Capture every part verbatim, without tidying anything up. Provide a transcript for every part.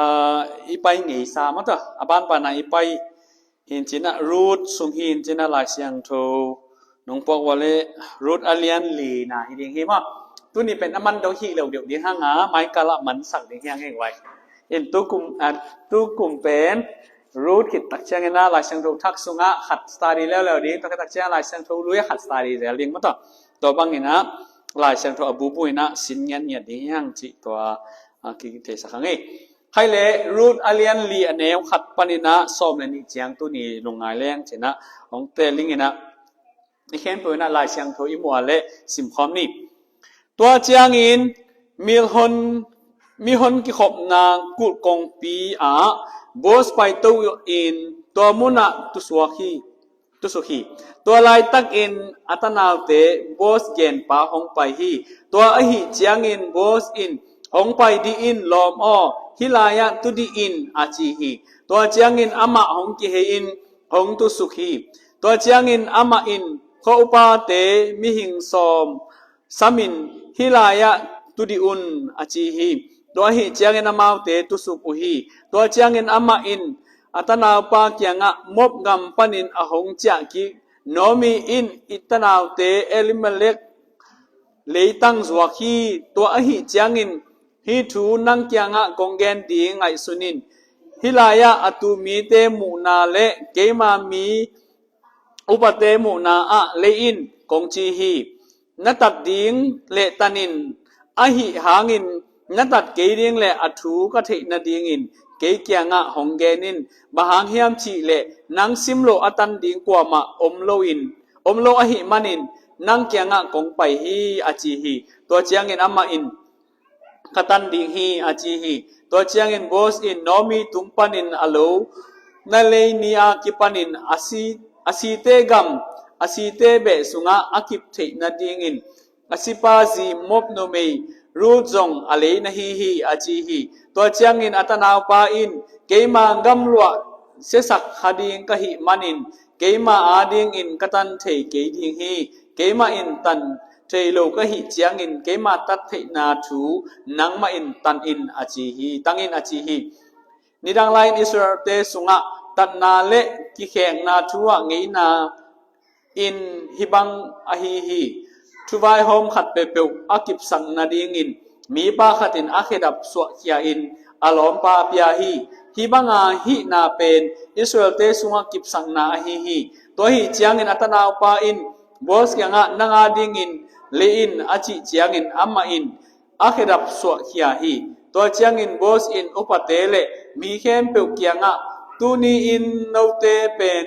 ah, i pai ngeisa mah ta, a banbana i pai hi in cin ah, Ruth sung hi in cin ah, Lai Siangtho nong puak uh leh Ruth a lian lina hi ding hi mah. Tuni pen a man dong hi lo deuh ding hang a, mai kal ah mansak ding hi hang hi vai. In tukum, ah, tukum pen Ruth khit tak ciangin ah, Lai Siangtho thak sungah khat study leuleu ding, tua khit tak ciangin Lai Siangtho lui ah khat study zel ding mah ta. Tua bangin ah Lai Siangtho a bubu in ah sin ngiatngiat ding hi hang cih tua, ah, kitheisak hang hi. Khai leh Ruth a lian li a neu khat panin ah sawm le nih ciang tuni lungngai leng cin ah hong tel ning in ah, i khempeuh in ah Lai Siangtho i mual leh simkhawm ni. Tua ciangin mihon, mihon kikhopna kulh kongpi ah Boaz paito in tua munah tusuak hi. Tusuk hi. Tua laitakin a tanaute Boaz genpa hong pai hi. Tua ahih ciangin Boaz in, "Hong pai dih in lawm aw, hih lai-ah tu dih in," a ci hi. Tua ciangin amah hong kihei in hong tusuk hi. Tua ciangin amah in, "Ka upate mihing sawm samin hih lai-ah tu dih un," a ci hi. Tua ahih ciangin amaute tusuk uh hi. Tua ciangin amah in a tanaupa kiangah, "Moab gam panin a hong ciah kik Naomi in i tanaute Elimelek leitang zuak hi. Tua ahih ciangin hih thu nang kiangah kong gen ding ngaihsun in. Hih lai-ah a tu mite muhna leh keima mi upate muhna ah lei in," kong ci hi. "Na tat ding leh tan in, ahih hangin na tat kei ding leh a thu ka theih nadingin kei kiangah hong gen in. Bang hang hiam cih leh nang sim loh a tan ding kuamah om lo in, om lo ahih manin nang kiangah kong pai hi," a ci hi. Tua ciangin amah in, "Ka tan ding hi," a ci hi. Tua ciangin Boaz in Naomi tung panin a lo na lei ni-a kipanin a si, a site gam, a site beh sungah a kip theih nadingin a sipa zi Moab numei Ruth zong a lei na hi hi, a ci hi. Tua ciangin a tanaupa in, "Keima gamluah siasak kha ding ka hih manin keima adingin ka tan thei kei ding hi. Keimah in tan thei lo ka hih ciangin keima tat theihna thu nangmah in tan in," a ci hi, tang in, a ci hi. Nidang lai-in Israel-te sungah tatna leh kikhekna thu ah ngeina in hih bang ahi hi. Thuvaihawm khat peuhpeuh a kipsak nadingin mipa khat in a khedap suahkhia in a lawmpa pia hi. Hih banga hihna pen Israel-te sungah kipsakna ahi hi. Tua ahih ciangin a tanaupa in Boaz kiangah, "Nang adingin lei in," a cih ciangin amah in a khedap suahkhia hi. Tua ciangin Boaz in upate leh mi khempeuh kiangah, "Tuni-in note pen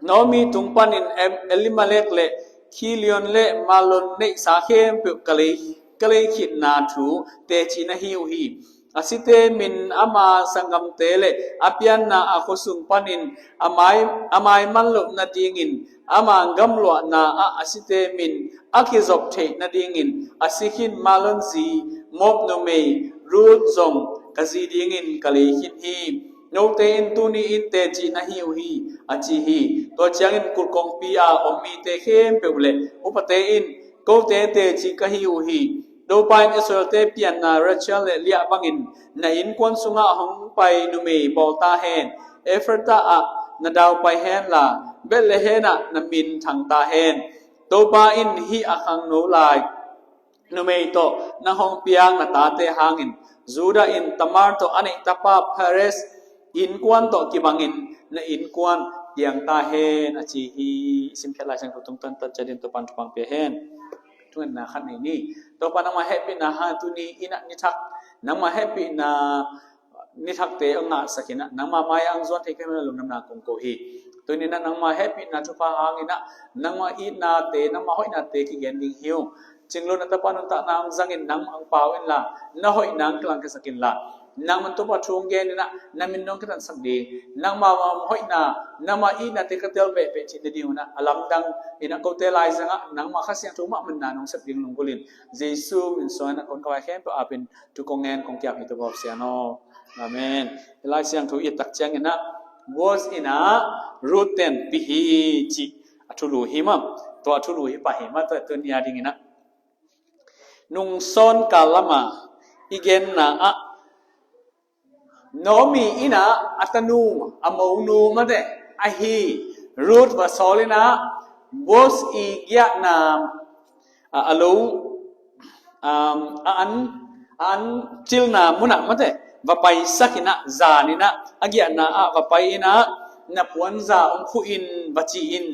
Naomi tung panin Em-, Elimelek leh Kilion leh Malon neihsa khempeuh ka lei, ka lei khitna thu teci na hi uh hi. A site min ama sanggamte leh a pianna a khuasung panin a mai, a maiman loh nadingin ama gamluahna ah a site min a kizop theih nadingin a si khin Malon zi Moab numei Ruth zong ka zi dingin ka lei khin hi. Note in tuni-in teci na hi uh hi," a ci hi. Tua ciangin kulh kongpi a om mite khempeuh leh upate in, "Kote teci ka hi uh hi. Topa in Israel-te pianna Rachel leh Leah bangin na innkuan sungah hong pai numei bawl ta hen. Efratah ah na daupai hen la, Bethlehem ah na min thang ta hen. Topa in hih a khangno lai numei tawh nang hong piak na tate hangin Judah in Tamar tawh a neih tapa Perez innkuan tawh kibangin na innkuan piang ta hen," a ci hi. Simkhiat Lai Siangtho tungtawn tan ciatin Topan thupha pia hen. Thungetna khat nei ni. Topa, nangma hehpihna hang tuni-in ah nithak, nangma hehpihna nithakte a ngahsak in ah, nangma mai-ah ang zuan thei kei mah lungdamna kong ko hi. Tuni-in ah nangma hehpihna thupha hangin ah, nangma itnate, nangma hoihnate kigen ding hi uh. Cinglo na Tapa nuntakna ang zangin, nang ang pau inla, na hoihna ang kilangkhiasak inla, nangman Topa thu ang gen in ah, na min nong kitansak ding, nangma hoihna, nangma itnate ka tel behbeh cih na ding un ah, a lamdang in ah kote laizang ah nangma Kha Siangtho mahmah na nong sep ding lunggulh in, Jesu min suang in ah kon kawai khempeuh apin thu kong ngen kong kiap hi, Topa Pasian aw. Amen. Hih Lai Siangtho i et tak ciangin ah, Boaz in ah Ruth tenpih hi cih a thulu hi mah. Tua a thulu hi pah hi mah, tua tuni a dingin ah. Nungsawn kal lam a i genna ah, Naomi in ah a tanu, a monu mate ahi Ruth va sawl in ah Boaz i giahna, a, a lo, um, a an, a an cilna munah mate va paisak in ah, zan in ah a giahna ah va pai in ah, na puanza hong khuh in va ci in,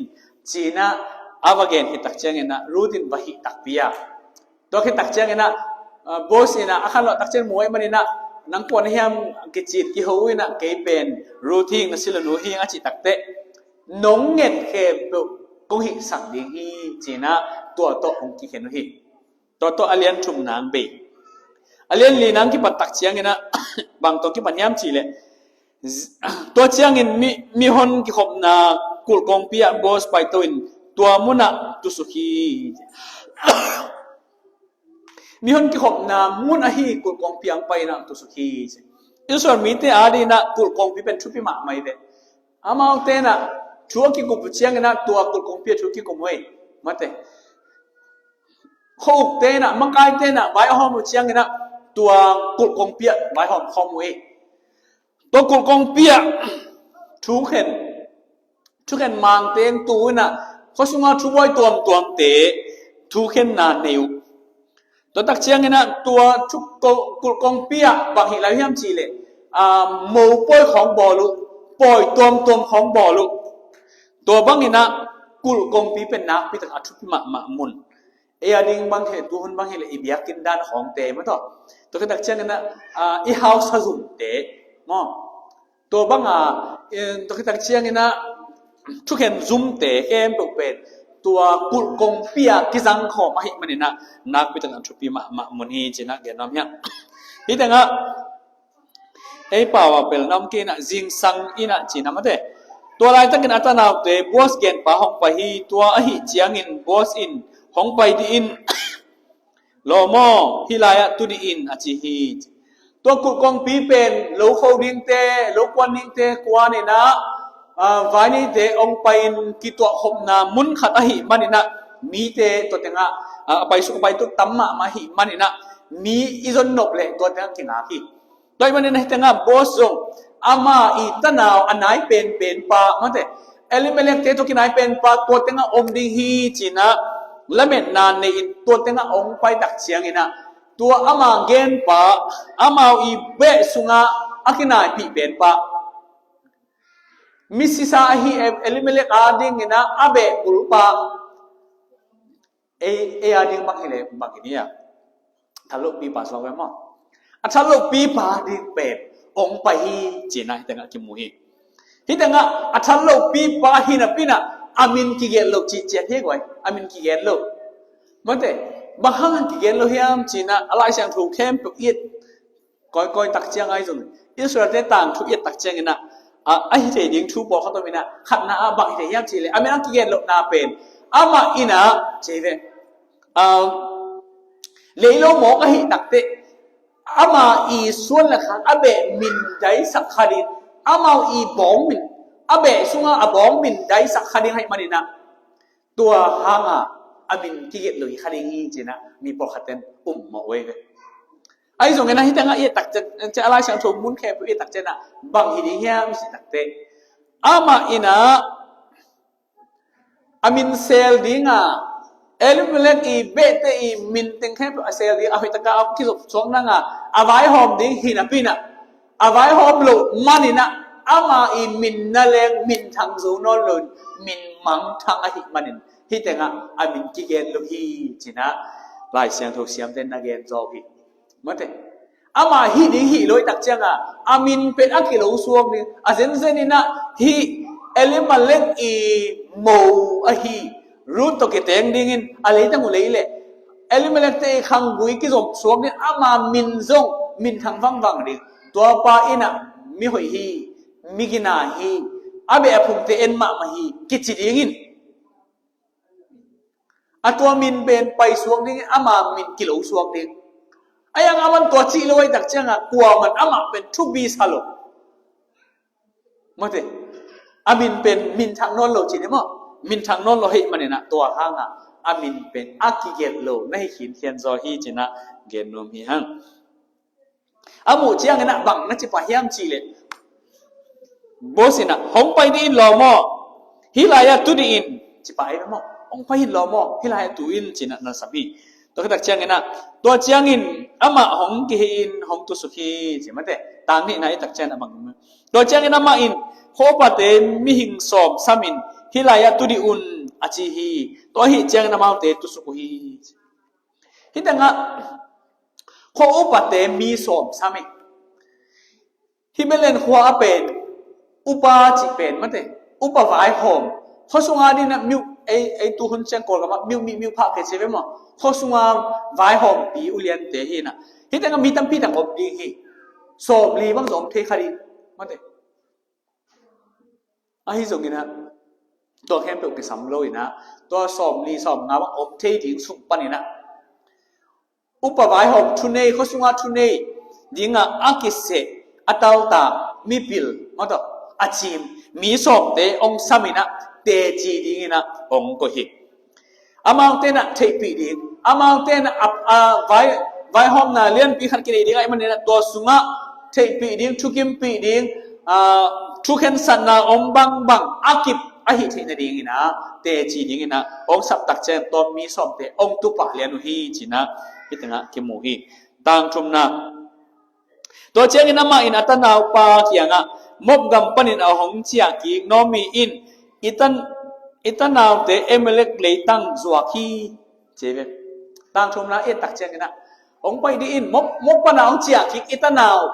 ci in ah a va gen khit tak ciangin ah Ruth in va hih takpi a. Tua khit tak ciangin ah, ah, Boaz in ah a khanlawh tak ciang mu ahih manin ah, nang kua na hiam kicit kiho in ah, kei pen Ruth hi ing, na silanu hi ing a cih takteh, nong nget khempeuh kong hihsak ding hi ci in ah tua tawh hong kikhen uh hi. Tua tawh a lian thum nang bei. A lian li nang kipat tak ciangin ah bang tawh kipan hiam cih leh, tua ciangin mi, mihon kikhopna kulh kongpi ah Boaz paito in tua munah tusuk hi. Mihon kikhopna mun ahi kulh kongpi ah hong pai in ah tusuk hi. Israel mite adingin ah kulh kongpi pen thupi mahmah hi ve. Amaute in ah thu a kikup uh ciangin ah tua kulh kongpi ah thu kikum uh hi. Mate. Khuaukte in ah, makaite in ah vaihawm uh ciangin ah tua kulh kongpi ah vaihawm khawm uh hi. Tua kulh kongpi ah thukhen, thukhen mangte in tu in ah khua sunga thubuai tuamtuamte thukhenna nei uh. Tua tak ciangin ah tua thu ko-, kulh kongpi ah bang hih lai hiam cih leh, ah, mopawi khawng bawl uh, pawi tuamtuam khawng bawl uh. Tua bangin ah kulh kongpi pen nakpi takin a thupi mahmah mun. Ei a ding bang hi leh, tuhun bang hi leh i biakinn dan khawngte maw taw. Tua khit tak ciangin ah, ah, i hausa zumte maw. Tua bang a, eh, tua khit tak ciangin ah thukhen zumte khempeuh pen tua kulh kongpi ah kizang khawm ahih manin ah nakpi takin a thupi mahmah mun hi ci in ah gen nuam hi hang. Hih teng ah ei pau a pelh na om kei in ah, zingsang in ah ci in ah mate. Tua laitakin a tanaute Boaz genpa hong pai hi. Tua ahih ciangin Boaz in, hong pai dih in, lawm aw, hih lai-ah tu dih in a ci hi. Tua kulh kongpi pen lo kho dingte, lo kuan dingte kuan in ah, ah, vainite hong pai-in kituahkhopna mun khat ahih manin ah mite tua tengah, ah, a paisuk a paituk tam mahmah ahih manin ah mi i zon nop leh tua tengah kingak hi. Tua ahih manin ah hih tengah Boaz zong ama i tanau a nai penpenpa mate, Elimelekte tawh kinai penpa tua tengah om ding hi ci in ah lametna nei-in tua tengah hong pai tak ciangin ah tua ama genpa, amau i beh sungah a kinaipih penpa, misisa ahi Elimelek adingin ah a beh bulpa, ei, ei ading bang hi leh bang hi ni a, a thallohpipa suak ve maw. A thallohpipa ding pen hong pai hi ci in ah hih tengah kimu hi. Hih tengah a thallohpipa hi napi in ah a min kigelh lo cih ciat hi guai, a min kigelh lo. Mate, bang hang hang kigelh lo hiam ci in ah a Lai Siangtho khempeuh i et kawikawi tak ciang ahi zong, Israelte tangthu i et tak ciangin ah, a, a hi thei ding thu pawlkhat om in ah, khatna ah bang hi thei hiam cih leh, a min a kigelh lohna pen amah in ah ci ve, a, leilo mawk ahih takteh ama i suan le khak a beh min daisak kha ding, amau i bawng min, a beh sungah a bawng min daisak kha ding ahih manin ah, tua hanga a min kigelh lo hi kha ding hi ci in ah mi pawlkhat ten um mawh uh hi ve. Ahi zongin ah hih tengah i et tak ciang, a Lai Siangtho mun khempeuh i et tak ciang ah bang hi ding hiam i cih takteh, amah in ah a min sel ding a, Elimelek i behte i min teng khempeuh a sel ding a, hoih takin a kizop suak nang a, a vaihawm ding hi napi in ah, a vaihawm loh manin ah ama i min na leng minthang zo nawn lo, min mangthang ahih manin hih tengah a min kigelh lo hi ci in ah Lai Siangtho siamte na gen zaw hi. Mate, ama hih ding hih lo ahih tak ciang a, a min pen a kilo suak ding, a zenzen in ah hih Elimelek i mo ahi Ruth tawh kiteng dingin a leitang uh lei leh Elimelekte i khanggui kizop suak ding, ama min zong minthang vangvang ding. Tua pa in ah mi hoih hi, mi gina hi, a beh a phungte en mahmah hi kici dingin, a tua min pen paisuak dingin ama min kilo suak ding. A yang aman tua cih lo ahih tak ciang a, kuaman amah pen thupi sa lo. Mate, a min pen minthang nawn lo cih ni maw? Minthang nawn lo ahih manin ah tua hang a, a min pen a kigelh lo na hi khinkhian zaw hi ci in ah gen nuam hi hang. A muh ciangin ah bang na ci pah hiam cih leh, boss in ah, "Hong pai dih in lawm aw, hih lai-ah tu dih in," ci pah hi ve maw. "Hong pai in lawm aw, hih lai-ah tu in," ci-in ah na sam hi. Tua khit tak ciangin ah, tua ciangin amah hong kihei in hong tusuk hi, ci mate. Tang nihna i tak ciangin ah bang, tua ciangin amah in, "Khuapate mihing sawm samin hih lai-ah tu dih un," a ci hi. Tua ahih ciangin amaute tusuk uh hi. Hih tengah khua upate mi sawm sam hi. Hih Bethlehem khua a pen upa cih pen mate, upa vaihawm, khua sunga dingin ah miuh, ei, ei tu hun ciang Kawlgam ah miuh mi, miuh phah kei ci ve maw. Khua sunga vaihawmpi uliante hi in ah, hih tengah mi tampi tak om ding hi. Sawmli bang zong om thei kha ding mate. Ahi zongin ah, tua khempeuh kisam lo in ah, tua sawmli sawmnga bang om thei ding sung panin ah, upa vaihawm thunei, khua sunga thunei dingah a kiseh, a taltak, mipil, maw tawh, a cim, mi sawmte hong sam in ah, teci dingin ah hong koih hi. Amaute in ah theihpih ding, amaute in ah a, a, vai, vaihawmna lianpi khat kinei ding ahih manin ah, tua sungah theihpih ding, thukimpih ding, a, thukhensatna om bangbang a kip ahi theih nadingin ah, teci dingin ah hong sap tak ciang tua mi sawmte hong tu pah lian uh hi, ci-in ah hih tengah kimu hi. Tang thumna. Tua ciangin amah in a tanaupa kiangah, "Moab gam panin a hong ciah kik Naomi in i tan, i tanaute Elimelek leitang zuak hi," ci ve. Tang thumna i et tak ciangin ah, "Hong pai dih in, Moab, Moab pan a hong ciah kik i tanau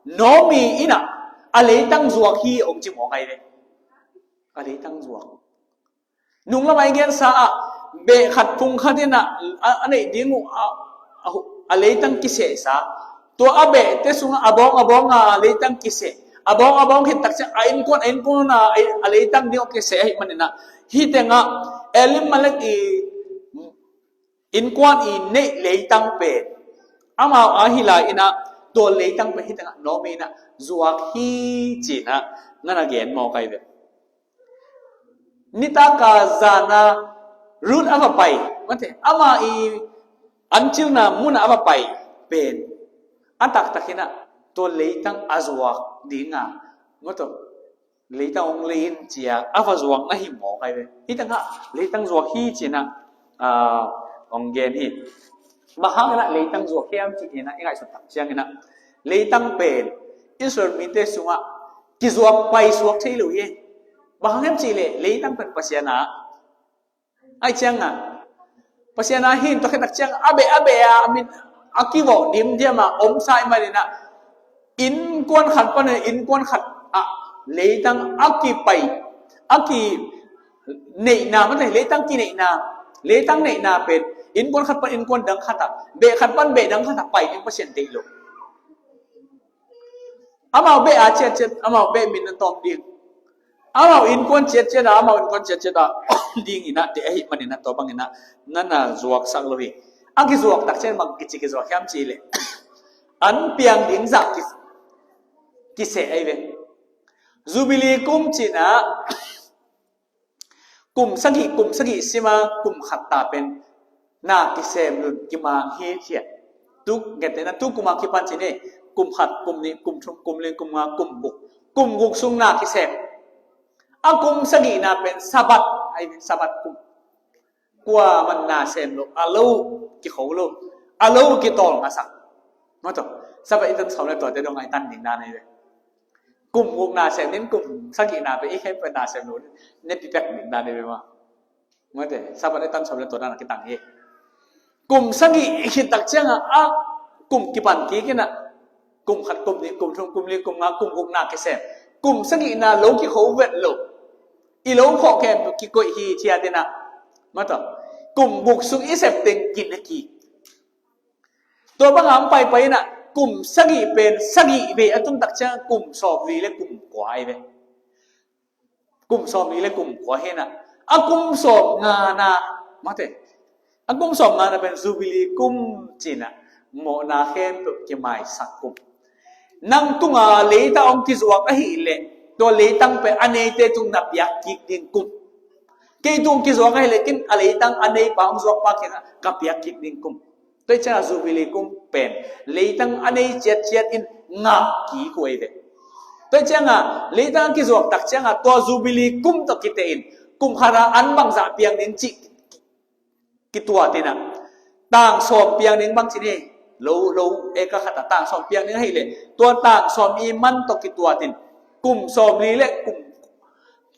Naomi in ah a leitang zuak hi," hong ci mawk hi ve. A leitang zuak. Nung lamah i gensa ah, beh khat phung khat in ah, a, a neih ding uh, a, a, a leitang kisehsa. Tua a behte sungah a bawng a bawng a leitang kiseh. A bawng a bawng khit tak ciang a innkuan, a innkuan a, a leitang ding uh kiseh ahih manin ah, hih tengah Elimelek i innkuan i neih leitang pen, amau a hi lai in ah, tua leitang pen hih tengah Naomi in ah zuak hi, ci-in ah na na gen mawk hi ve. Nitak a zan a Ruth a va pai, mate, ama i an cilna mun ah a va pai pen, a taktak in ah tua leitang a zuak ding a, mate, leitang hong lei in ci-a a va zuak na hi mawk hi ve. Hih tengah leitang zuak hi, ci-in ah, ah, hong gen hi. Bang hangin ah leitang zuak hiam cih in ah i ngaihsut tak ciangin ah, leitang pen Israel mite sungah kizuak paisuak thei lo hi. Bang hang hiam cih leh leitang pen Pasian a, ahih ciangin ah, Pasian a hi in, tua khit tak ciang a beh, a beh a, a mit a kivawh dimdiam a omsa ahih manin ah, innkuan khat panin innkuan khat ah leitang a kipai, a kineihna, mate, leitang kineihna, leitang neihna pen innkuan khat pan innkuan dang khat ah, beh khat pan beh dang khat ah pai ding Pasian deih lo. Amau beh a ciatciat, amau beh min a tawm ding. Amau innkuan ciatciat a, amau innkuan ciatciat a dingin ah deih ahih manin ah, tua bangin ah na na zuaksak lo hi. A kizuak tak ciang bang kici kizuak hiam cih leh, an piang ding zah ki, kiseh ahi ve. Jubilee kum ci-in ah, kum sagih, kum sagih sim a, kum khat ta pen na kisem lun kimang hi, ci-a. Tu, ngetna, tu kum a kipan ci-in e, kum khat, kum nih, kum thum, kum li, kum nga, kum guk. Kum guk sung na kisem. A kum sagihna pen Sabbath ahi ve, Sabbath kum. Kuaman na sem lo, a lo kikho lo, a lo kitawl ngasak. Maw tawh, Sabbath i tan sawm le tuate dong a i tan ding dan ahi ve. Kum guk na sem in, kum sagihna pen i khempeuh na sem lo, ne pipek ding dan ahi ve maw. Mate, Sabbath i tan sawm le tua dan a kitang hi. Kum sagih i khit tak ciang a, a kum kipan kik in ah, kum khat, kum nih, kum thum, kum li, kum nga, kum guk na kisem. Kum sagihna lo kikho vet lo, i lo khawh khempeuh kikoih hi, ci-a, ci-in ah. Maw tawh, kum guk sung i sep teng kin a kik. Tua bang a hong paipai in ah, kum sagih pen sagih vei a tun tak ciang kum sawmli le kum kua ahi ve. Kum sawmli le kum kua hi in ah, a kum sawmngana, mate, a kum sawmngana pen Jubilee kum ci-in ah, mawhna khempeuh kimaisak kum. Nang tunga leitang hong kizuak ahih leh, tua leitang pen a neite tung na piak kik ding kum. Kei tung kizuak ahih leh, ken a leitang a neipa hong zuakpa kiangah ka piak kik ding kum. Tua ciangah Jubilee kum pen leitang a nei ciatciat in ngah kik uh ei ve. Tua ciangah leitang a kizuak tak ciangah tua Jubilee kum tawh kite in kum khata an bangzah piang ding cih kituat inah, tang sawm piang ding bang ci ni. Lo lo eka khatah tang sawm piang ding ahih leh tua tang sawm i man tawh kituat in kum sawm li le kum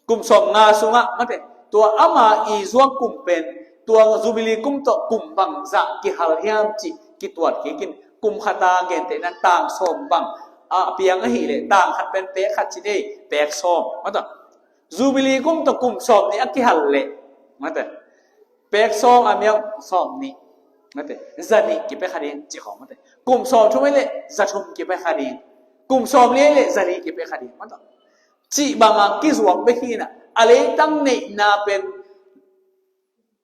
kum sawm nga sungah mate, tua ama i zuak kum pen tua Jubilee kum tawh kum bangzah kihal hiam cih kituat kik in, kum khata gentehna tang sawm bang a piang ahih leh tang khat pen pek khat ci ni, pek sawm mate. Jubilee kum tawh kum sawm nih a kihal leh mate, pek sawm a miau sawm nih mate, za nih kipek kha ding cih khawng mate, kum sawm thum ahih leh za thum kipek kha ding, kum sawm li ahih leh za li kipek kha ding mate. Cih bangah kizuak bek hi inah, a leitang neihna pen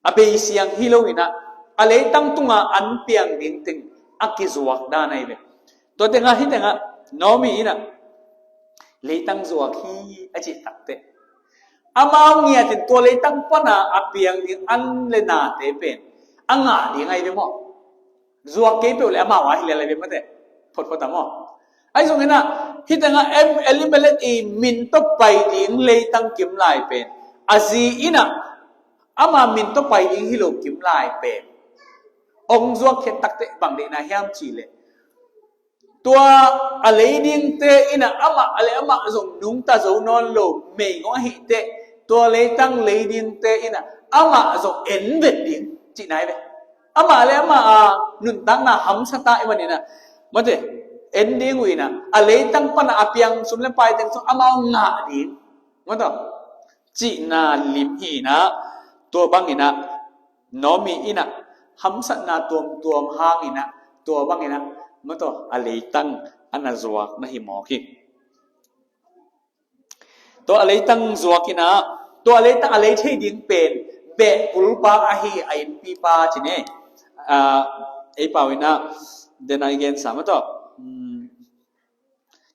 a beisiang hi lo inah, a leitang tungah an piang ding teng a kizuak dan ahi ve. Tua tengah hih tengah Naomi inah leitang zuak hi a cih takteh, amau ngiatin tua leitang pana a piang ding an le nate pen a ngah ding ahi ve maw? Zuak kei peuh le amau a hi le lai ve mate, photphot a maw? Ahi zong inah hih tengah Elimelek i min tawh pai ding leitang kim lai pen a zi inah ama min tawh pai ding hi lo kim lai pen ong zuak khiat takteh bang deihna hiam cih leh, tua a lei dingte inah amah a le amah zong nungta zo nawn lo meigong ahih teh, tua leitang lei dingte inah amah zong en vet ding cihna hi ve. Amah le amah a nuntakna hamsa ta i man inah mate, en ding uh inah a leitang pana a piang sum le pai teng sung amau ngah ding mate, cihna lim hi inah, tua bang inah Naomi inah hamsatna tuamtuam hang inah tua bang inah mate, a leitang a na zuak na hi mawk hi. Tua a leitang zuak inah, tua a leitang a lei thei ding pen beh kulpa ahi a innpipa ci ni. Ei pau inah dena i gensa mate,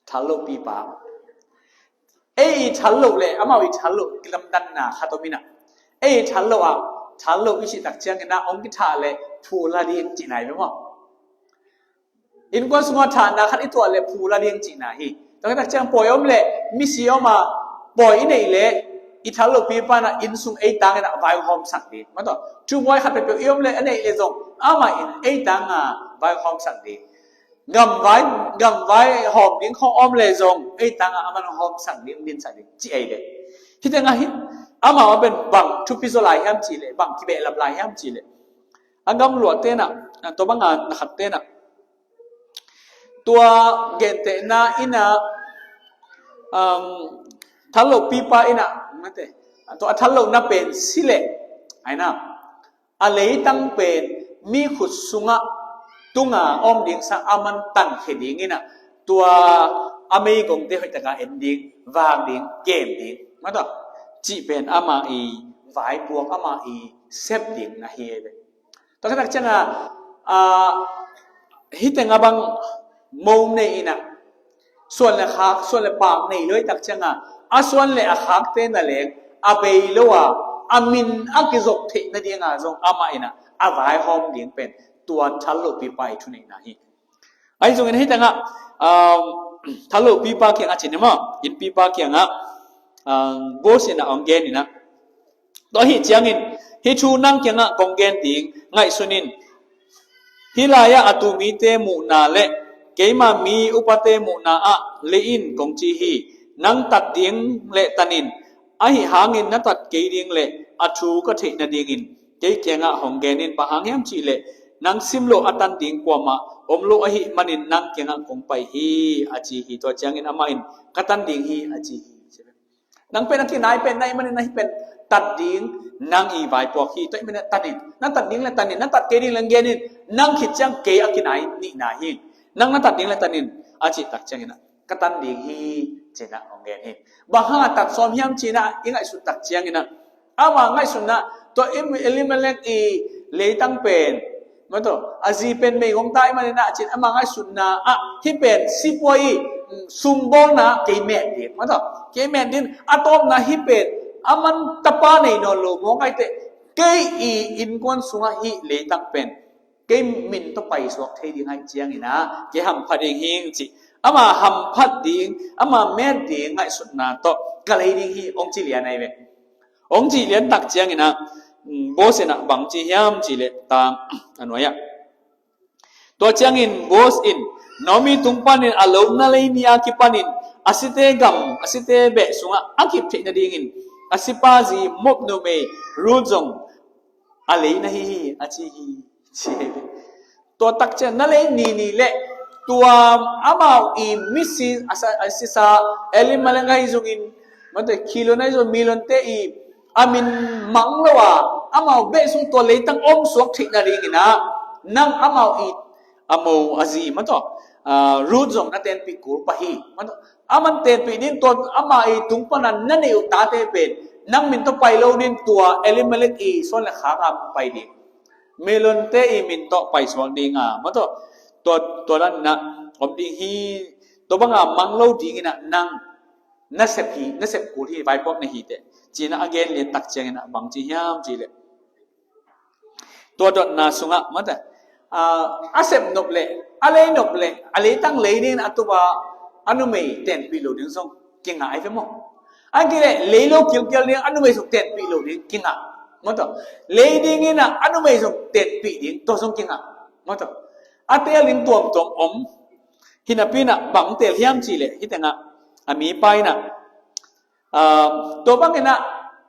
thalloh pipa. Ei i thalloh le amau i thalloh kilamdanna khat om inah, ei i thalloh ah, thalloh i cih tak ciang inah ong kithah le phu la ding cihna hi ve maw? Innkuan sungah thahna khat i tuah le phu la ding cihna hi. Tua khit tak ciang pawi om le misi om a, pawi i neih le i thalloh pipa inah inn sung ei tang inah vaihawmsak ding mate. Thubuai khat peuhpeuh i om le a neih le zong amah in ei tang a vaihawmsak ding. Gamvai, gamvai hawm ding khawng om le zong ei tang a aman hawmsak ding, dinsak ding cih ahi ve. Hih tengah hih amau a pen bang thupi zaw lai hiam cih leh, bang kibehlap lai hiam cih leh, a gamluah tenah, tua banga na khat tenah, tua gentehna inah, um, thalloh pipa inah mate, tua a thallohna pen si leh, aina a leitang pen mi khut sungah tunga om ding sang aman tankhia ding inah, tua a meigongte hoih taka en ding, vak ding, kem ding mate, cih pen amah i vaipuak, amah i sep ding na hi ve. Tua khit tak ciangah, ah, hih tengah bang mo nei inah, suan le khak, suan le pak nei lo i tak ciangah, a suan le a khakte na leng a bei lo a, a min a kizop theih nadinga zong amah inah a vaihawm ding pen tua thalloh pipa i thuneihna hi. Ahi zongin hih tengah, um, thalloh pipa kiangah ci ni maw, innpipa kiangah, um, Boaz inah ong gen inah, tua ahih ciangin hih thu nang kiangah kong gen ding, ngaihsun in. Hih lai-ah a tu mite muhna le keima mi upate muhna ah lei in kong ci hi. Nang tat ding le tan in, ahi hangin na tat kei ding le a thu ka theih nadingin kei kiangah hong gen in. Bang hang hiam cih leh nang sim loh a tan ding kuamah om lo ahih manin nang kiangah kong pai hi, a ci hi. Tua ciangin amah in ka tan ding hi, a ci hi. Nang pen a kinai pen na hih manin na hih pen tat ding nang i vaipuak hi. Tua hih manin tan in, na tat ding le tan in, na tat kei ding le gen in, nang khit ciang kei a kinai nihna hi. Nang na tat ding le tan in, a cih tak ciangin ah ka tan ding hi, ci-in ah hong gen hi. Bang hang a tat sawm hiam ci-in ah i ngaihsut tak ciangin ah, ama ngaihsutna ah tua Elimelek i leitang pen, maw, tua a zi pen meigong ta ahih manin ah, ci-in ama ngaihsutna ah hih pen sipuai i, mm, sumbawlna ah kei met ding, maw, tua kei met ding. A tawpna hih pen aman tapa nei nawn lo mawk ahih teh, kei i innkuan sungah hih leitang pen kei min tawh paisuak thei ding ahih ciangin ah kei hampha ding hing ci. Ama hamphat ding, ama met ding ngaihsutna tawh ka lei ding hi, hong ci lian ahi ve. Hong ci lian tak ciangin ah, mm, Boaz in ah bang ci hiam cih leh tang a nuai ah, tua ciangin Boaz in Naomi tung panin a lo na lei ni a kipanin a site gam, a site beh sungah a kip theih nadingin a sipa zi Moab numei Ruth zong a lei na hi hi, a ci hi, ci hi. Tua tak ciang na lei ni ni leh tua amau i misi a sa, a sisa Elimelek ahi zongin, mate, Khilion ahi zong, Mahlonte i a min mang lo a, amau beh sung tua leitang om suak theih nadingin ah nang amau i a mo a zi, mate, ah, Ruth zong na tenpih kul pah hi, mate. Aman tenpih ding, tua ama i tung pana na neih uh tate pen nang min tawh pai lo ding, tua Elimelek i suan le khak a pai ding, Mahlonte i min tawh paisuak ding a, mate, tua, tua dan in ah om ding hi. Tua banga mang lo dingin ah nang na sep hi, na sep kul hi, vaipuak na hi teh, ci-in ah a gen lian tak ciangin ah bang ci hiam cih leh, tua dotna sungah, mate, ah, a sep nop leh, a lei nop leh, a leitang lei dingin a tup a, a numei tenpih lo ding zong kingah ahi ve maw. Ahih kei leh lei lo kilkial ding, a numei zong tenpih lo ding kingah, mate. Lei dingin ah a numei zong tenpih ding, tua zong kingah, mate. A teel ding tuamtuam om. Hi napi-in ah bang teel hiam cih leh, hih tengah a mipa in ah, ah, tua bangin ah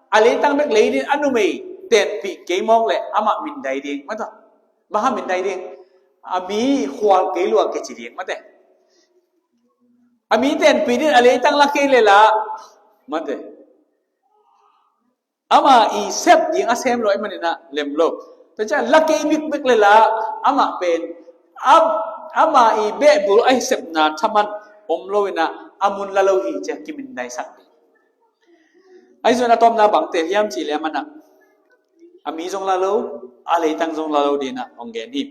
a leitang bek lei ding, a numei tenpih kei mawk leh amah mindai ding, mate. Bang hang mindai ding? A mi khual kei lua kici ding, mate. A mi tenpih ding, a leitang la kei leh la, mate, ama i sep ding a sem lo ahih manin ah lem lo. Tua ciang la kei bikbik leh la, amah pen, am, ama i behbul a i sepna thaman om lo in ah a mun la lo hi, ci-a kimindaisak ding. Ahi zongin a tawpna bang teel hiam cih leh, aman ah a mi zong la lo, a leitang zong la lo dingin ah hong gen hi.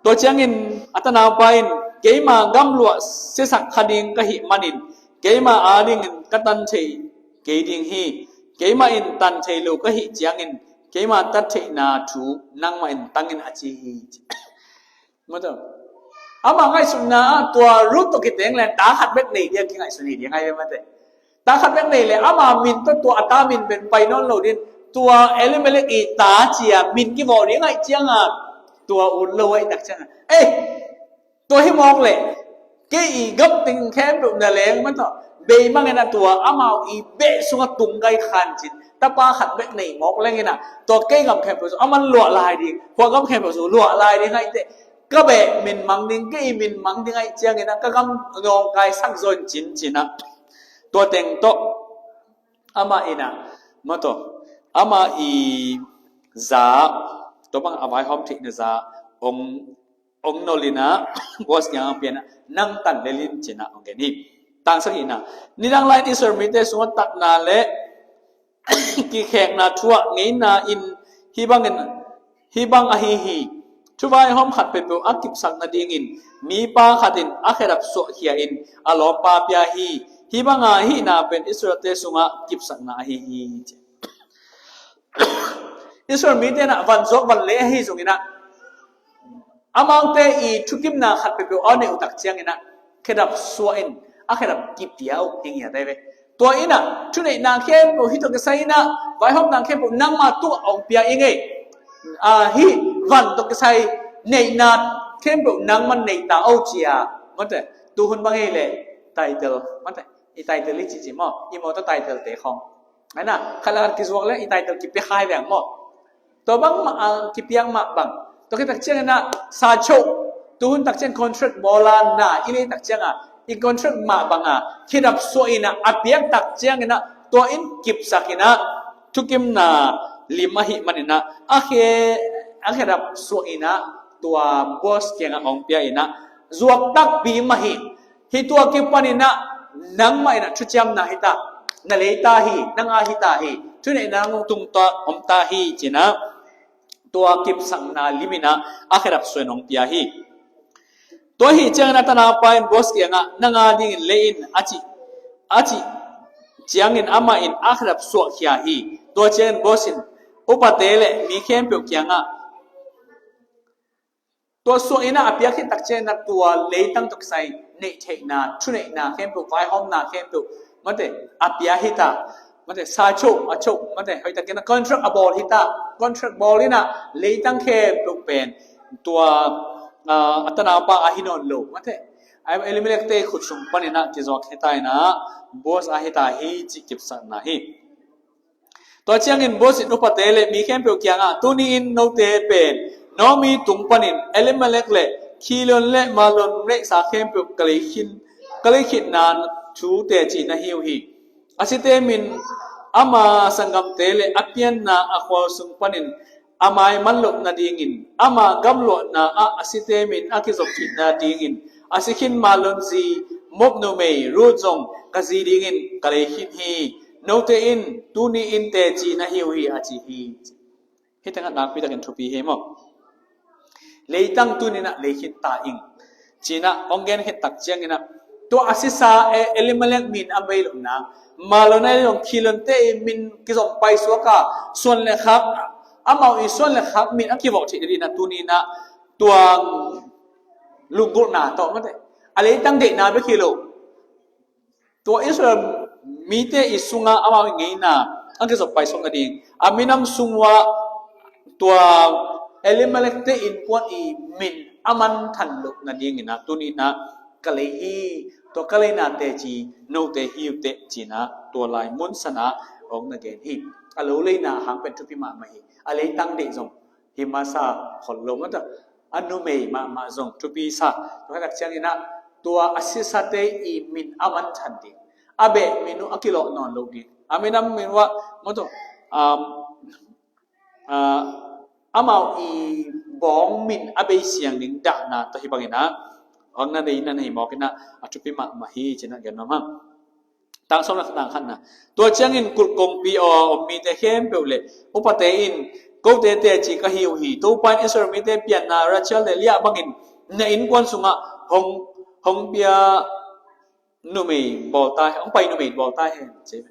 Tua ciangin a tanaupa in, keima gamluah siasak kha ding ka hih manin keima adingin ka tan thei kei ding hi. Keimah in tan thei lo ka hih ciangin keima tat theihna thu nangmah in tang in, a ci hi. Mate. Ama ngaihsutna ah tua Ruth tawh kiteng leng ta khat bek nei ding a kingaihsun hi ding ahi ve, mate. Ta khat bek nei leh ama min tawh tua a ta min pen pai nawn lo ding. Tua Elimelek i ta ci-a min kivawh ding ahih ciangin, tua ut lo ahih tak ciangin, ei, tua hi mawk leh kei i gam teng khempeuh na leng, mate, beimang in ah tua amau i beh sungah tung gai khan cin, tapa khat bek nei mawk leng in ah tua kei gam khempeuh sung aman luah lai ding, kua gam khempeuh sung luah lai ding ahih teh, ka beh min mang ding, kei min mang ding ahih ciangin ah ka gam nawngkaisak zaw in cin, ci-in ah tua teng tawh amah in ah, mate, amah i za, tua bang a vaihawm theihna za hong, hong nolh in ah, Boaz kiangah hong pia in ah, nang tan lel in, ci-in ah hong gen hi. Tang sagihna, nidang lai-in Israel mite sungah tatna leh kikhekna thu-ah ngeina in hih bangin, hih bang ahi hi. Thuvaihawm khat peuhpeuh a kipsak nadingin mipa khat in a khedap suahkhia in a lawmpa pia hi. Hih banga hihna pen Israel-te sungah kipsakna ahi hi, ci. Israel mite in ah van zuak van lei ahi zongin ah, amaute i thukimna khat peuhpeuh a neih uh tak ciangin ah khedap suah in, a khedap kipia uh hi ngiat ahi ve. Tua in ah thuneihna khempeuh, hih tawh kisai in ah vaihawmna khempeuh nangma tungah hong pia ing ei. Ah, hih van tawh kisai neihna khempeuh nangman nei ta o, ci-a, mate, tuhun bang hi leh title, mate, i title i cihcih maw, i mawtaw title-te khawng, ahi na, khat le khat kizuak leh i title kipia kha hi veng maw. Tua bang mah, ah, kipiak mah bang. Tua khit tak ciangin ah sa choh, tuhun tak ciang contract bawl a, na i lei tak ciang a, i contract mah bang a khedap suah in ah a piak tak ciangin ah tua in kipsak in ah thukimna lim ahih manin ah a khe, a khedap suah in ah tua Boaz kiangah hong pia in ah, zuak takpi mah hi. Hih tua kipanin ah nangmah in ah thuciamna hi ta, na lei ta hi, nang a hi ta hi, thuneihna nang tung ta, om ta hi, ci-in ah tua kipsakna lim in ah a khedap suah in hong pia hi. Tua ahih ciangin a tanaupa in Boaz kiangah, nang a dingin lei in, a cih, a cih ciangin amah in a khedap suahkhia hi. Tua ciangin Boaz in, upate le mi khempeuh kiangah tua suah in ah a piak khit takciangin ah tua leitang tawh kisai neih theihna, thuneihna khempeuh, vaihawmna khempeuh, mate, a pia hi ta, mate, sa cho, a cho, mate, hoihtakin ah contract a bawl hi ta, contract bawl in ah leitang khempeuh pen tua, ah, a tanaupa a hi nawn lo, mate, Elimelek te khut sung panin ah kizuak hi ta in ah, Boaz a hi ta hi cih kipsakna hi. Tua ciangin Boaz in upate le mi khempeuh kiangah, tuni-in note pen Naomi tung panin Elimelek le Khilion le Mahlon neihsa khempeuh ka lei khin, ka lei khinna thu teci na hi uh hi. A site min ama sanggamte le a pianna a khual sung panin a maiman loh nadingin ama gamluahna ah a site min a kizop khit nadingin a si khin Mahlon zi Moab numei Ruth zong ka zi dingin ka lei khin hi. Note in tuni in teci na hi uh hi, a ci hi. Hih tengah nakpi takin thupi hi maw? Leitang tuni in ah lei khin ta ing, ci-in ah hong gen khit takciangin ah tua a sisa, eh, Elimelek min a bei loh nang, Mahlon a i zong Khilion te i min kizom paisuak a, suan le khak, amau i suan le khak min a kivawh theih nadingin ah tuni in ah tua lunggulhna tawh, mate, a leitang deihna bek hi lo, tua Israel mite i sungah amau i ngeina a kizop paisuak nading, a minam sung uah tua Elimelek te innkuan i min a manthan loh nadingin ah tuni in ah ka lei hi, tua ka leina teci note hi uh teh, ci-in ah tua lai mun san ah hong na gen hi. A lo leina hang pen thupi mahmah hi. A leitang deih zong hi masa khol lo, mate, a numei mahmah zong thupi sa. Tua khit takciangin ah tua a sisate i min a manthan ding, a beh min uh a kilawh nawn lo ding, a minam min uah, mate, um, ah, amau i bawng min a bei siang ding dahna tawh hih bangin ah hong na nei na nei mawk in ah a thupi mahmah hi, ci-in ah gen nuam hang. Tang sawm le khat, tang khatna. Tua ciangin kulh kongpi a om mite khempeuh le upate in, kote teci ka hi uh hi. Topa in Israel mite pianna Rachel le Leah bangin na innkuan sungah hong, hong pia numei bawl ta hen, hong pai numei bawl ta hen, ci.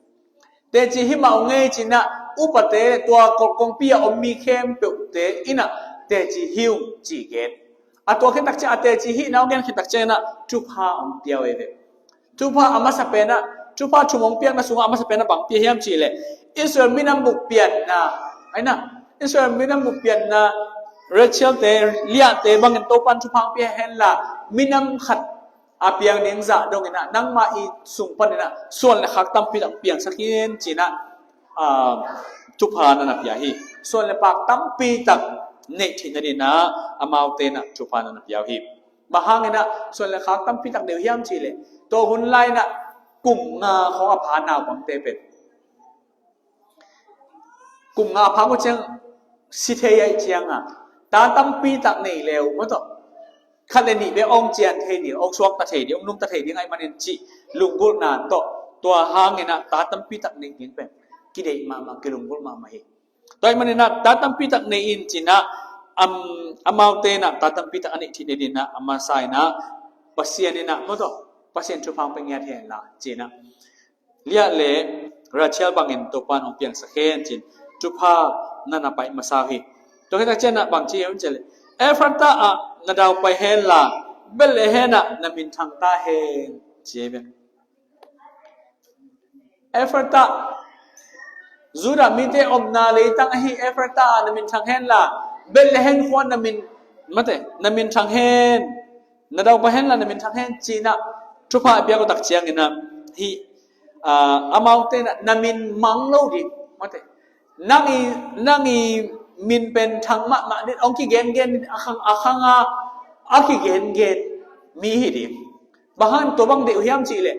Teci hi mah ung ei, ci-in ah upate le tua kulh kongpi a om mi khempeuhte in ah teci hi ung, ci gen. A tua khit takciang, a teci hihna hong gen khit takciangin ah thupha hong pia uh ei ve. Thupha a masa penah, thupha thum hong piakna sungah a masa penah bang pia hiam cih leh, Israel minam bup pianna, aina, Israel minam bup pianna, Rachel te, Leah te bangin Topan thupha hong pia henla, minam khat a piang ding zah dongin ah, nangmah i sung panin ah suan le khak tampi tak piangsak in, ci-in ah, ah, thupha na na pia hi. Suan le pak tampi tak neih theih nadingin ah amaute in ah thupha na na pia uh hi. Bang hangin ah suan le khak tampi tak nei uh hiam cih leh, tua hun lai-in ah kum nga khawng a pha naupangte pen, kum nga a pha uh ciang si thei ahih ciangin ah, ta tampi tak nei le uh, maw tawh, khat le nih bek hong cian thei ding, hong suakta thei ding, hong nungta thei ding ahih manin cih lunggulhna tawh, tua hangin ah ta tampi tak neih ding pen kideih mahmah, kilunggulh mahmah hi. Tua ahih manin ah ta tampi tak nei in, ci-in ah, am, amaute in ah ta tampi tak a neih theih nadingin ah a masa in ah Pasian in ah, maw tawh, Pasian thupha hong pia ngiat hen la, ci-in ah, Leah le Rachel bangin Topan hong piangsak hen, ci-in thupha na na pai masa uh hi. Tua khit takciang ah bang ci hiam cih leh, Efrata ah na dau pai henla, Bethlehem ah na minthang ta hen, ci hi ve. Efrata, Judah mite omna leitang ahi Efrata ah na minthang henla, Bethlehem khua na min, mate, na minthang hen, na dau pai henla na minthang hen, ci-in ah thupha a piak uh takciangin ah, hih, ah, amaute in ah na min mang lo ding, mate, nang i, nang i min pen thang mahmah ding, hong kigengen ding, a khang, a khang a, a kigengen mi hi ding. Bang hang tua bang deih uh hiam cih leh,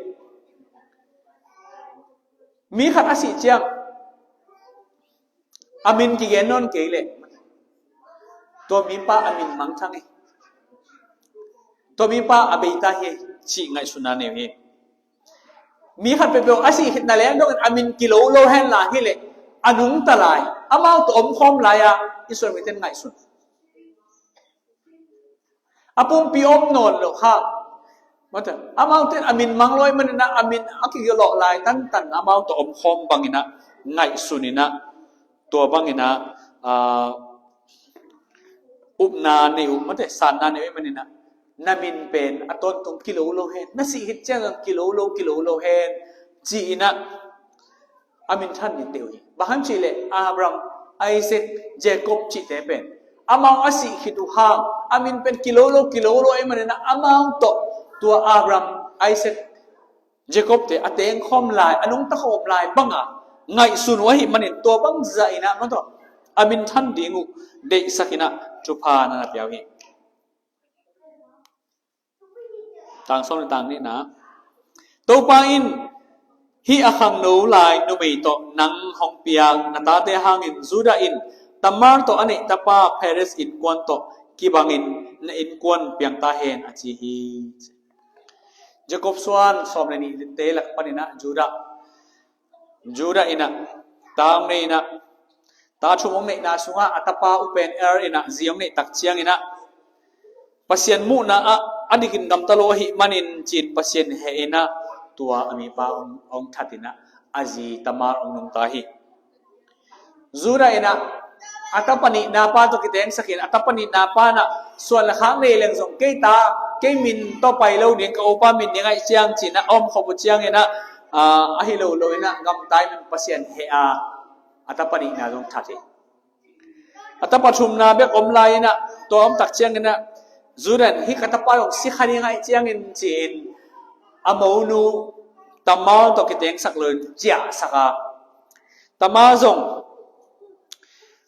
mi khat a sih ciang a min kigen nawn kei leh, tua mipa a min mangthang hi, tua mipa a bei ta hi, cih ngaihsutna nei uh hi. Mi khat peuhpeuh a sih khit na leng dongin a min kilo lo henla hi leh, a nungta lai, amau tawh omkhawm lai-a Israel mite in ngaihsun. A pumpi om nawn lo kha. Mate, amaute in a min mang lo ahih manin ah, a min a kilawh lai tantan, amau tawh omkhawm bangin ah, ngaihsun in ah, tua bangin ah, ah, upna nei uh, mate, sanna nei uh ahih manin ah, na min pen a tawntung kilo lo hen, na sih khit ciang zong kilo lo, kilo lo hen, ci-in ah a minthan ding deuh hi. Bang hang hiam cih leh Abraham, Isaac, Jacob cihte pen amau a sih khit uh hang a min pen kilo lo, kilo lo ahih manin ah amau tawh tua Abraham, Isaac, Jacob-te a tengkhawm lai, a nungtakhawm lai banga ngaihsun uh ahih manin tua bang zah in ah, mate, a minthan ding uh deihsak in ah thupha na na pia uh hi. Tang sawm le tang nihna. Topa in, hih a khangno lai numei tawh nang hong piak na tate hangin Judah in Tamar tawh a neih tapa Perez innkuan tawh kibangin na innkuan piang ta hen, a ci hi. Jacob suan sawm le nihte lak panin ah Judah, Judah in ah, ta hong neih in ah, ta thum hong neihna sungah a tapa upen Er in ah zi hong neih tak ciangin ah, Pasian muhna ah a dikin gamta lo ahih manin ci-in Pasian heh in ah, tua a mipa hong, hong that in ah, a zi Tamar hong nungta hi. Judah in ah, a tapa nihna pa tawh kitengsak in, a tapa nihna pa in ah, suan le khak nei leng zong kei ta, kei min tawh pai lo ding, ka upa min ding ahih ciang ci-in ah a omkhop uh ciangin ah, ah, ahi lo lo in ah gamta in Pasian heh a, a tapa nihna zong that hi. A tapa thumna bek om lai in ah, tua om tak ciangin ah, Judah in, hih ka tapa zong si kha ding ahih ciangin ci-in a monu Tamar tawh kitengsak lo in ciahsak a, Tamar zong,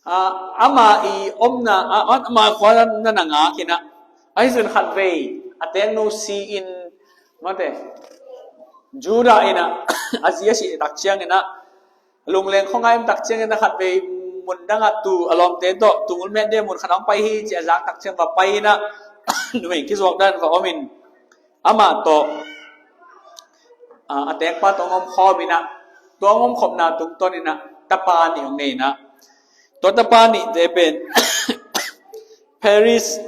ah, ama i omna, ah, ama khua na na ngak in ah, ahi zong khatvei a tengno si in, mate, Judah in ah a zi a sih tak ciangin ah, lungleng khuangai om tak ciangin ah khatvei mun dangah tu a lawmte tawh tu ngulmen de mun khat hong pai hi ci a zak tak ciang va pai in ah, numei kizuak dan va om in, amah tawh, ah, a tekpa tawh hong omkhawm in ah, tua hong omkhopna tungtawn in ah tapa nih hong nei in ah, tua tapa nihte pen Perez,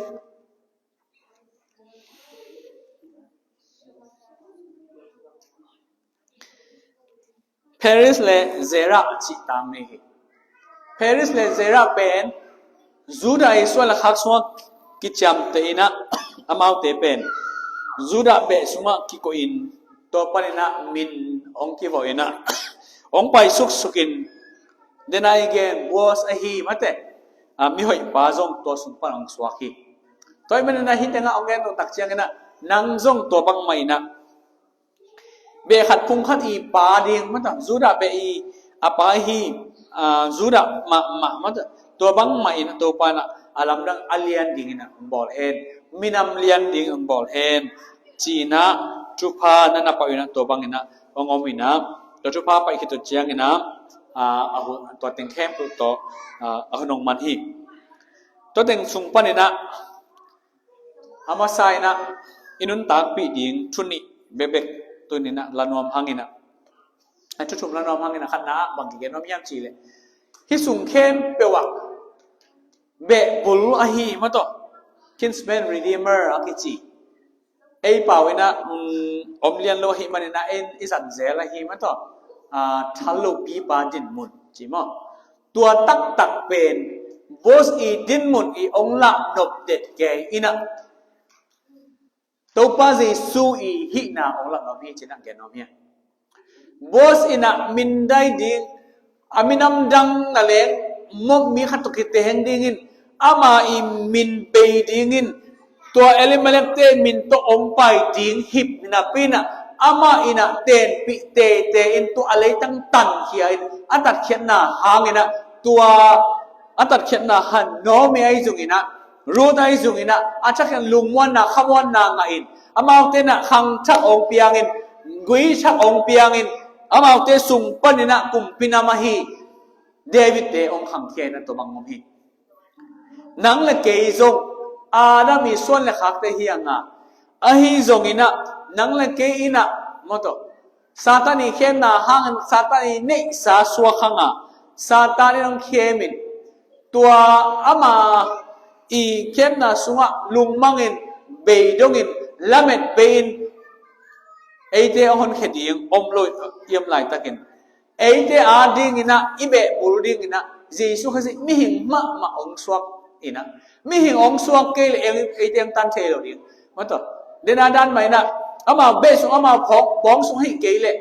Perez le Zerah cih tang nei hi. Perez le Zerah pen Judah i suan le khak sungah kiciamteh in ah, amaute pen Judah beh sungah kikoih in, tua panin ah min hong kivawh in ah, hong pai suksuk in, den a i gen Boaz ahi, mate, ah, mihoih pa zong tua sung pan hong suak hi. Tua ahih manin ah hih tengah hong gen nop tak ciangin ah, nang zong tua bangmah in ah, beh khat phung khat i pa ding, mate, Judah beh i a pa hi, ah, Judah mahmah, mate, tua bangmah in ah Topa in ah a lamdang a lian dingin ah hong bawl hen, minam lian dingin hong bawl hen, ci-in ah thupha na na pia uh in ah, tua bangin ah hong om in ah, tua thupha pai khit uh ciangin ah, ah, a hun, tua teng khempeuh tawh, ah, a hun hong man hi. Tua teng sung panin ah, a masa in ah i nuntakpih ding thu nih bekbek tuni in ah la nuam hang in ah, a thu thum la nuam hang in ah, khatna ah bang kigen nuam hiam cih leh, hih sung khempeuh ah beh bul ahi, mate, kinsman redeemer a kici, ei pau in ah, um, om lian lo ahih manin ah, ei i zat zel ahi, mate, ah, thal lopipa dinmun ci maw. Tua taktak pen Boaz i dinmun i hong lah nop det kei in ah, Topa Jesu i hihna hong lah nuam hi ci-in ah gen nuam hi. Boaz in ah mindai ding, a minam dang na leng, mawh mi khat tawh kiteng dingin, ama i min bei dingin, tua Elimelek-te min tawh hong pai ding hip napi in ah, amah in ah tenpih teitei in, tua a leitang tankhia in, a tatkhiatna hang in ah, tua a tatkhiatna hang Naomi ahi zongin ah, Ruth ahi zongin ah, a thakhiat lungmuanna, khamuanna ngah in, amaute in ah khang thak hong piang in, gui thak hong piang in, amaute sung panin ah kumpi nam ahi David-te hong khangkhia in ah tua bang om hi. Nang le kei zong Adam i suan le khakte hi hang a, ahi zongin ah nang le kei in ah, mate, Satan i khemna hangin, Satan i neihsa suak hang a, Satan in hong khem in, tua ama i khemna sungah lungmang in, beidong in, lamet bei in, eite a honkhia ding om lo i om laitakin, eite a dingin ah, i beh bul dingin ah, Jesu Khazih mihing mahmah hong suak inah, mihing hong suak kei le eng, eite hong tan thei lo ding. Mataw, dena dan mah inah, amau beh sung, amau phawk bawng sung ahih kei le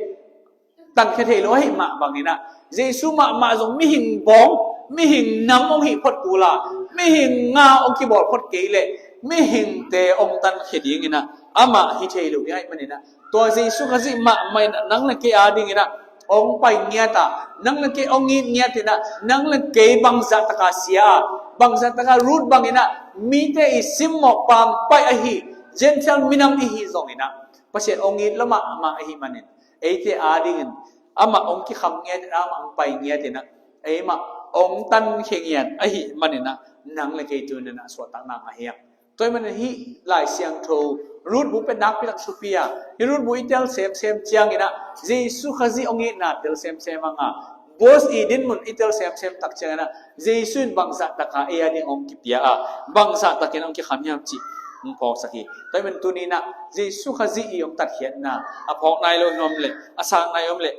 tankhia thei lo ahih mah banginah, Jesu mahmah zong mihing bawng, mihing nam hong hih phot kul a, mihing nga hong kibawl phot kei le mihingte hong tankhia dinginah amah hi thei lo ding ahih maninah, tua Jesu Khazih mahmah inah nang le kei adinginah hong pai ngiat a, nang le kei hong it ngiat inah, nang le kei bangzah taka sia a, bangzah taka Ruth banginah mite i simmawh pampai ahi Gentile minam ihi zonginah Pasian hong it lo mahmah ahih manin, eite adingin amah hong kikham ngiat inah, amah hong pai ngiat inah, eimah hong tankhia ngiat ahih maninah, nang le kei tuninah suahtakna ngah hiam? Tua ahih manin hih Lai Siangtho Ruth bu pen nakpi tak thupi a, hih Ruth bu i tel semsem cianginah Jesu Khazih hong itna tel semsem hang a, Boaz i dinmun i tel semsem tak cianginah Jesu in bangzah taka ei ading hong kipia a, bangzah takin hong kikham hiam cih hong phawksak hi. Tua ahih manin tuninah Jesu Khazih i hong tatkhiatna a phawk nai lo i om le, a sak nai om le,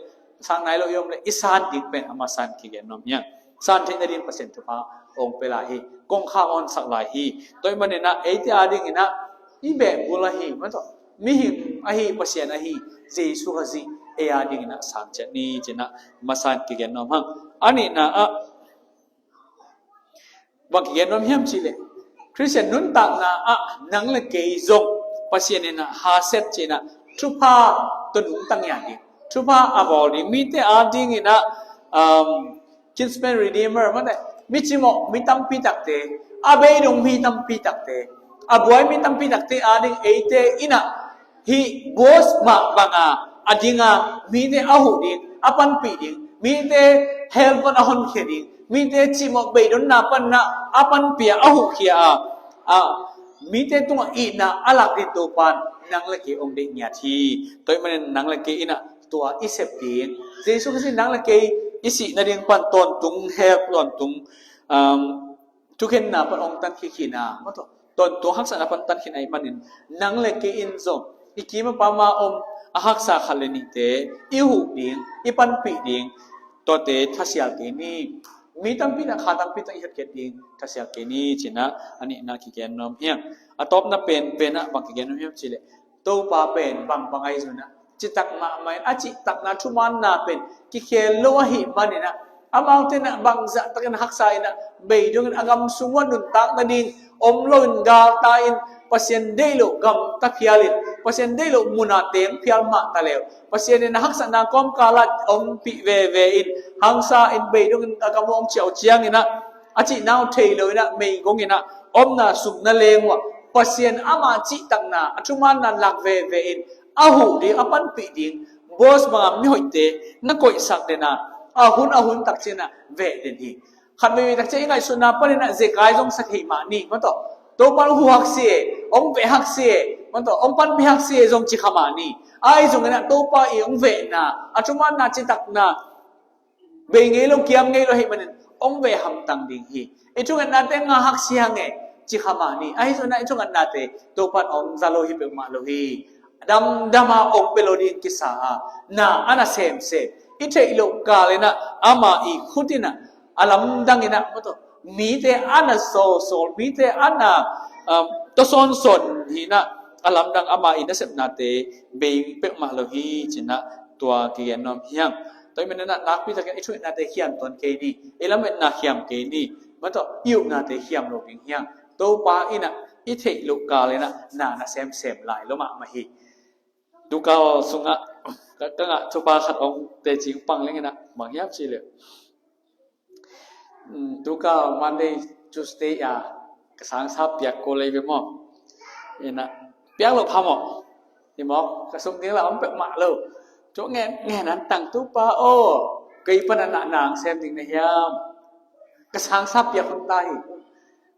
sak nai lo i om le, i san ding pen a masa in kigen nuam hiang. San theih nading Pasian thupha hong pia lai hi. Kongkhak hong honsak lai hi. Tua ahih maninah eite adinginah i beh bul ahi, mataw, mihing ahi, Pasian ahi Jesu Khazih ei adinginah san ciat ni cinah masa in kigen nuam hang. A nihna ah bang kigen nuam hiam cih leh, Khristian nuntakna ah nang le kei zong Pasian inah haset cinah thupha tawh nungta ngiat ding, thupha a bawl ding, mite adinginah, um, kinsman redeemer, mate, mi cimawh mi tampi takte, a beidong mi tampi takte, a buai mi tampi takte ading eite inah hih Boaz mah banga a dinga mite a huh ding, a panpih ding, mite hell pan a honkhia ding, mite cimawh beidonna panna a panpih a, a huhkhia a, a, mite tungah itna a lak ding Topa in nang le kei hong deih ngiat hi. Tua ahih manin nang le kei inah tua i sep ding, Jesu Khazih nang le kei i sih nading pan tawntung hell, tawntung, um, thukhenna pan hong tankhia khin a, mataw, tawntung haksatna pan tankhin ahih manin nang le kei in zong i kim a pam a om a haksa khat le nihte i huh ding, i panpih ding, tuate thasial kei ni. Mi tampi inah kha tampi tak i hotkhiat ding thasial kei ni cinah a nihna kigen nuam hiang. A tawpna penpen ah bang kigen nuam hiam cih leh, Topa pen bangbang ahi zongin ah, citak mahmah in a cihtakna thumaanna pen kikhel lo ahih manin ah, amaute in ah bangzah takin haksa in ah, beidongin a gam sung uah nuntak nading om loin galtai in, Pasian deih loh gamta phial in, Pasian deih loh munah teng phial mah ta leh, Pasian in a haksatna kawmkal ah ompih veve in, hangsa in beidongin a gam uh hong ciah uh ciangin ah, a cihna uh thei lo in ah, meigong in ah omna sung na leng uh ah, Pasian ama cihtakna, a thumaanna lak veve in, a huh ding, a panpih ding, Boaz banga mihoihte na koihsak den a, a hun a hun tak ciangin ah veh den hi. Khat veivei tak ciang i ngaihsutna panin ah zekai zong sa thei mah ni, mataw. Topa in huh hak si e, hong veh hak si e, mataw, hong panpih hak si e zong ci kha mah ni. Ahi zongin ah Topa i hong vehna, a thumaanna citakna bei ngei lo, kiam ngei lo ahih manin hong veh hamtang ding hi. I thungetnate ngah hak si hang e, ci kha mah ni. Ahi zongin ah i thungetnate Topa in hong za lo hi peuhmah lo hi. Damdam a hong pia lo ding kisa a, na a na semsem, i theih loh kal in ah ama i khut in ah, a lamdang in ah, mataw, mite a na sawlsawl, mite a na, um, tawsawnsawn hi in ah, a lamdang ama i nasepnate bei peuhmah lo hi cinah tua kigen nuam hiang. Tua ahih manin ah nakpi takin i thungetnate khiam tuan kei ni, i lametna khiam kei ni, mataw, i upnate khiam lo ding hiang. Topa in ah i theih loh kal in ah na na semsem lai lo mahmah hi. Tukal sungah ka, ka ngah thupha khat hong teci pang leng in ah, bang hiam cih leh, um, tukal Monday, Tuesday a ka sangsa piak ko lei ve maw? In ah, piak loh pha maw? Hi maw? Ka sum ding lah om peuhmah lo. Cu ngen ngen an tang Topa aw, kei pan a na nang sem ding na hiam? Ka sangsa piak hong ta hi.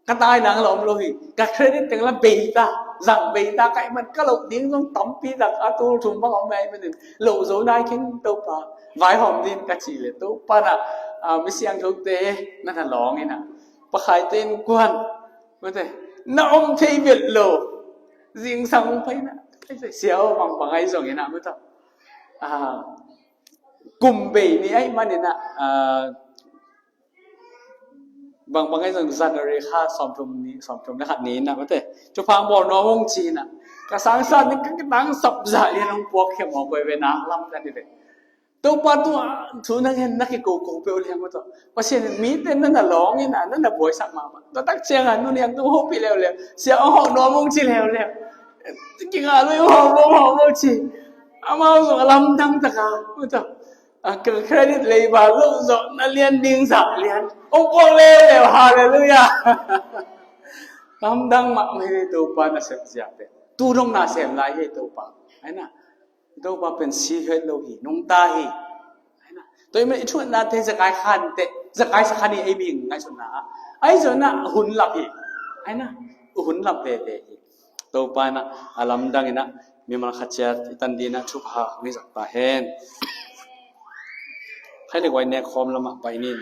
Ka tai nang la om lo hi. Ka credit teng la bei ta, zang bei ta, ka i man ka loh ding zong tampi tak a tul thum bang om mai manin, loh zo nai khin Topa, vaihawm ding ka cih leh Topa in ah, a, mi siangthote na na lawng in ah, pakhaite innkuan, mate, na om thei vet lo. Zingsang hong pai in ah, sia aw, bang bang ahi zongin ah, mataw, a, kum bei ni ahih manin ah, a, Bangbang ahi zong January kha sawmthum ni, sawmthum le khat ni in ah, mate, thupha bawl nuam ung ci in ah, ka sangsa ni ka kitang sap zah lian hong puak khia mawk uh hi ve, na lamdang hi ve. Topa, tu a thu nang hen na kiko ko peuh liang uh tawh, Pasian in mite na na lawng in ah, na na buaisak mahmah. Tua tak ciangah nu Niang Tung hopih leuleu, sia hong hawh nuam ung ci leuleu. Kingah lui hong hawh nuam, hong hawh nuam ci. Amau zong a lamdang taka uh tawh, a, ka credit lei ba lo zawh na lian ding zah lian hong puak leuleu. Halleluiah. Lamdang mahmah hi Topa nasep zia pen. Tu dong na sem lai hi Topa. Ahi na, Topa pen si het lo hi, nungta hi. Ahi na, tua i thu nate Zekai khan te, Zekai sa khan hi, ei bing ngaihsutna ah. Ahi zong na hun lap hi. Ahi na, hun lap veve hi. Topa in ah a lamdang in ah mimal khat ciat i tan ding in ah thupha hong hi zak ta hen. Khai le guai nek khawm lamah pai ni.